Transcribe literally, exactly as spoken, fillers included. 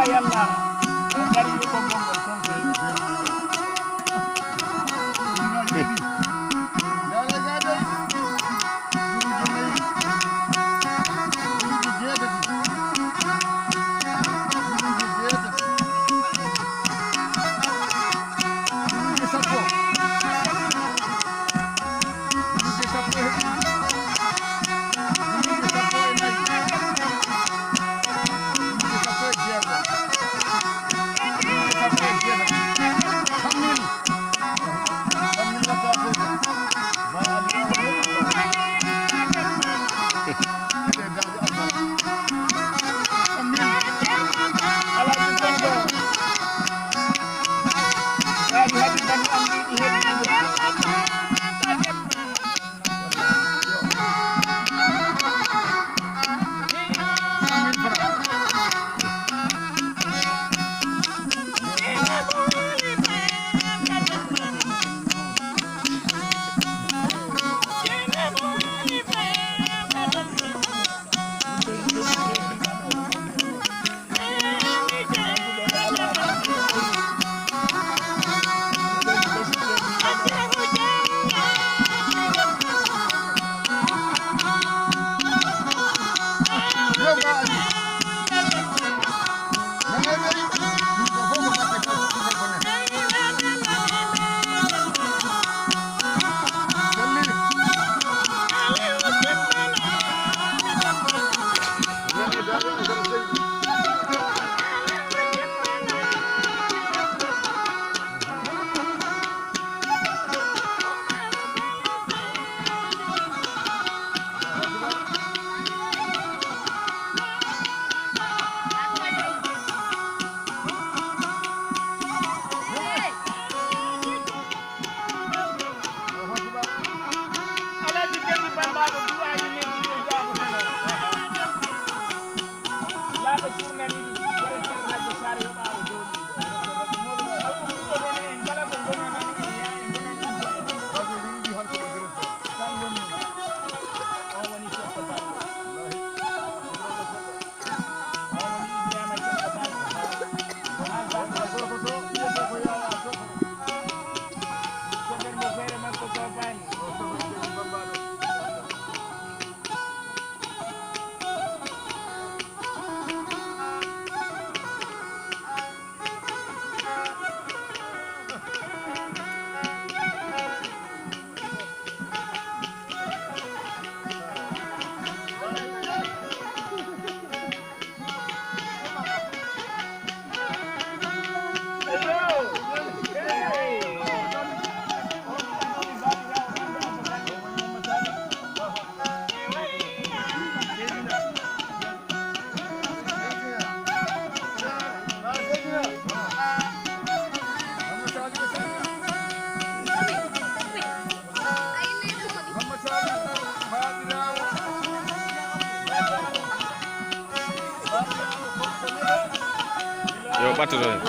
Yalla, gari ko gonngol ton ko. Ndaare ga dey, guruuje nayi, guruuje jeetati, guruuje jeetati, guruuje sappo. Miniti sappo e ɗiɗi. Miniti sappo e nayi. Miniti sappo e jeego. Miniti sappo e jeetati. Kammil. Kammil waɗa ko. Ba Aliou. Kammil. Alaaji Demba. Kaadi hadi tan am ɗiɗi heɓi. Alhaji Demba Bambaɗo du'aaji men ɗi ɗo jaabu nano. Laaɗo tourna ɗiɗi, directeur radio Saare yoɓaama jooɗi. Alko ɗum ɗo ɗon en kala ko ngonana en yaa en ngonana ɗum ko en. Kan woni, on woni chef de parti. Yo ɓattoto hen.